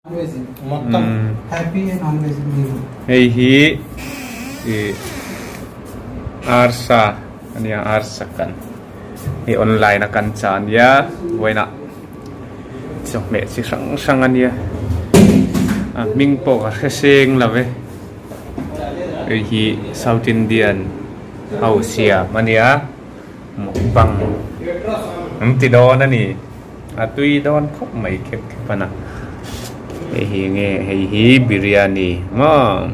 Hei hi ih arsa a nia arsa kan hei online a kan chah a nia vawiinah chawhmeh chi hrang hrang a nia a hming pawh ka hre seng lo e hei hi south indian ho siam a nia mukbang an ti dawn a ni. A tui dawn khawp mai khep khep a na. Hei hi nge hei hi biryani maw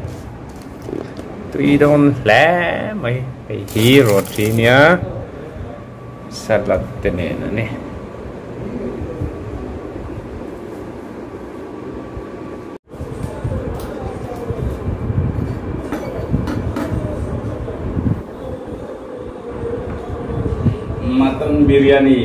tui dawn hle mai hei hi roti nia salad te nen a ni. Mutton biryani.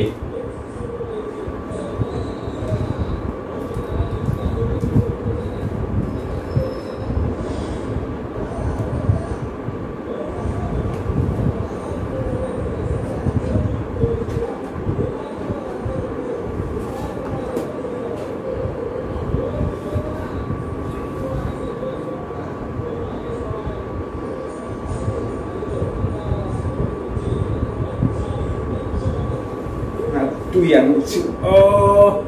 Tui ang chu aw.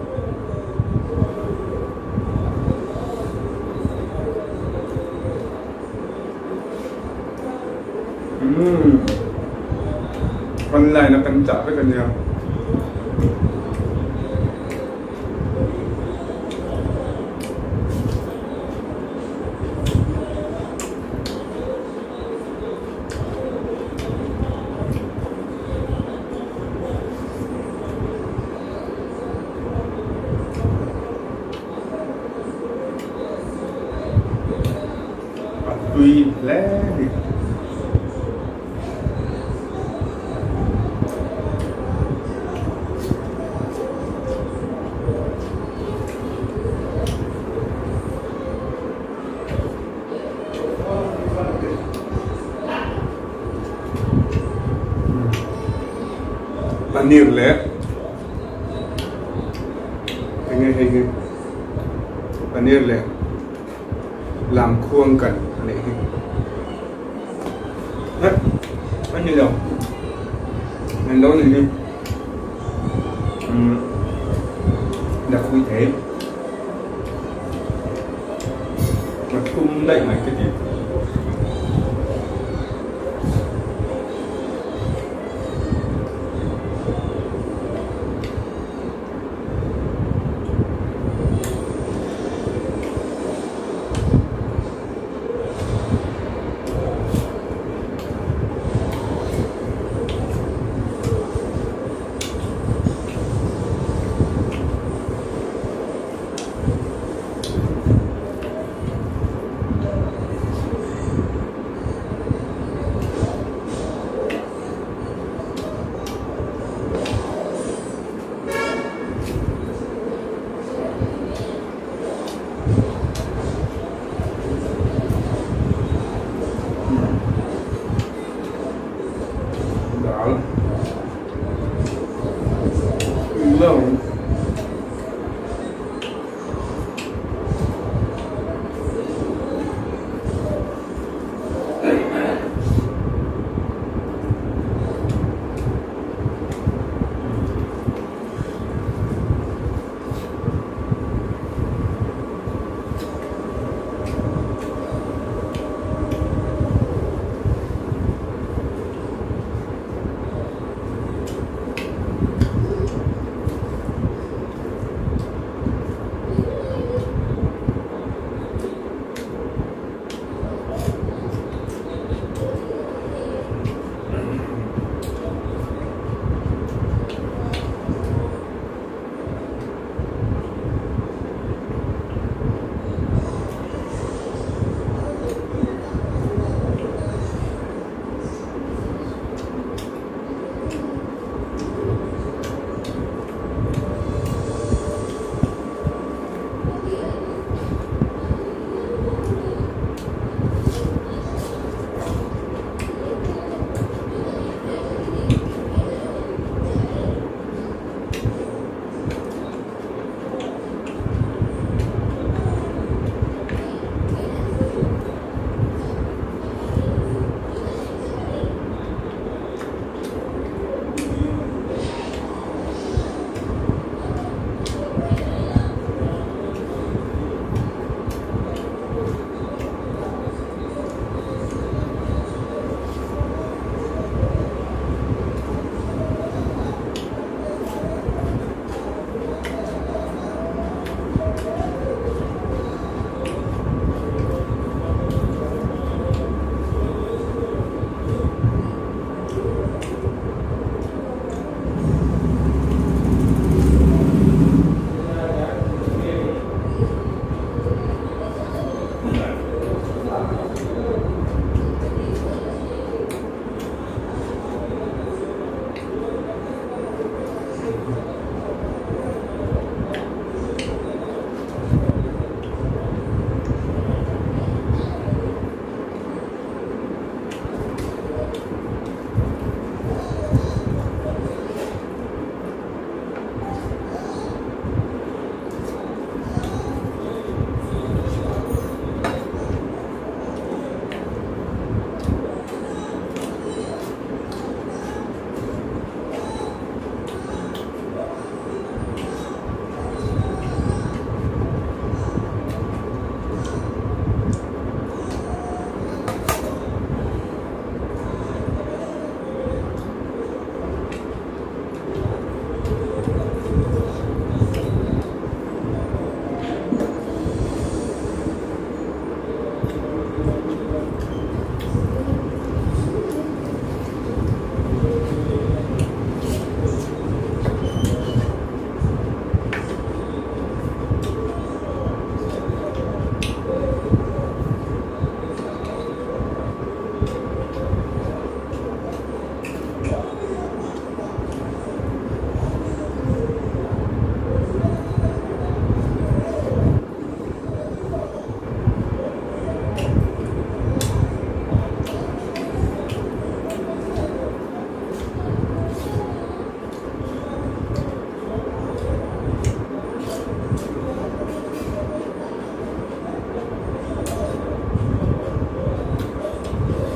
Umm online a kan chah vek ania. A tui hle a ni. Paneer leh enge hei hi paneer leh lamkhuang kan a nih hi eh a ni lo englo a nih hi umm lakhuih thei. A thlum daih mai ka ti.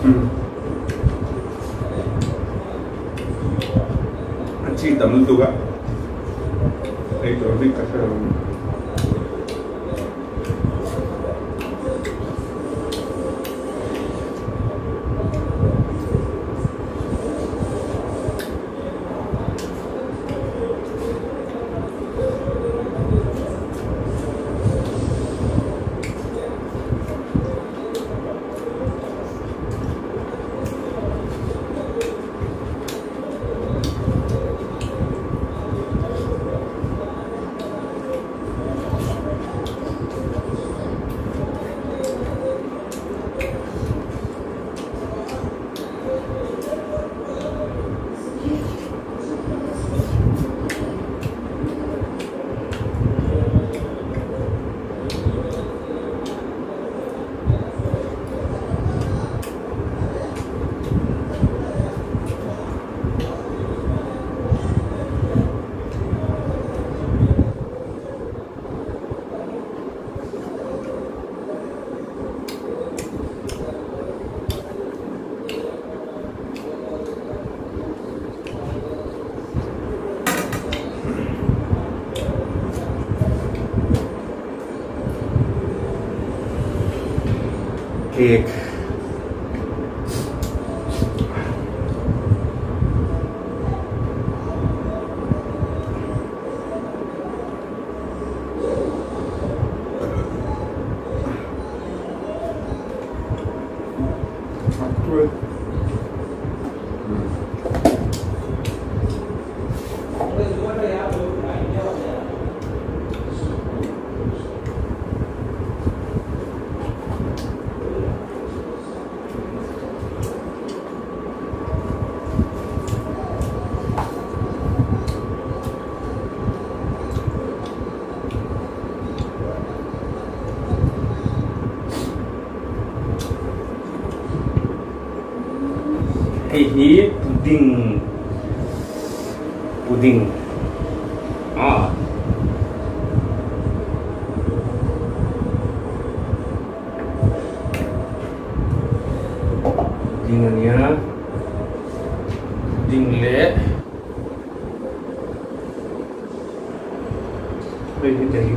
A chi tam lutuk a, ei tur bik ka hre lo. Cake. Hei hi pudding pudding ah pudding a nia pudding leh hei hi te hi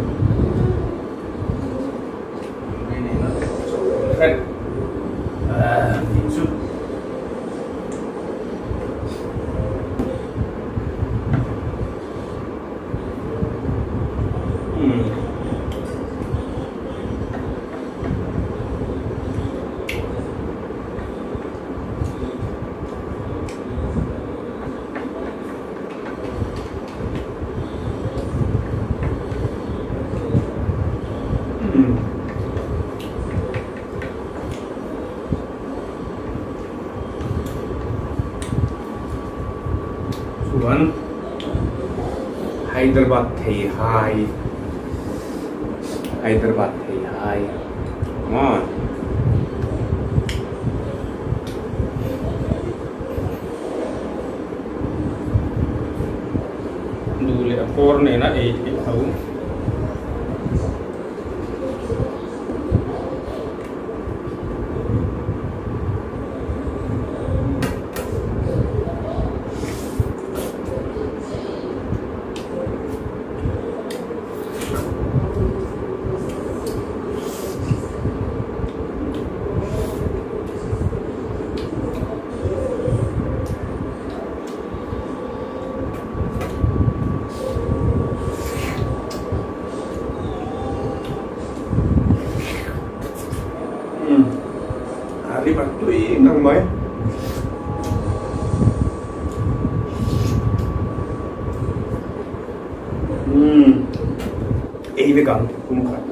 Chuan Hyderabad Theihai Hyderabad Theihai come on. Duh leh a kawr nena ei theih tho. A rim a tui ngang mai. Umm ei vek ang kum khat.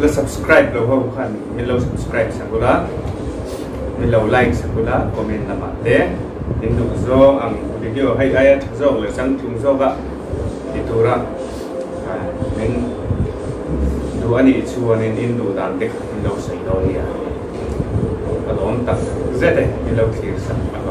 La subscribe lo ho khan min lo subscribe sak ula, min lo like sak ula, comment lamah te in duh zawng ang video hei aia tha zawk leh changtlung zawka ti tura min duh a nih chuanin in duh dan te kha min lo sawi dawn nia. Ka lawm tak zet e, min lo thlir sak a.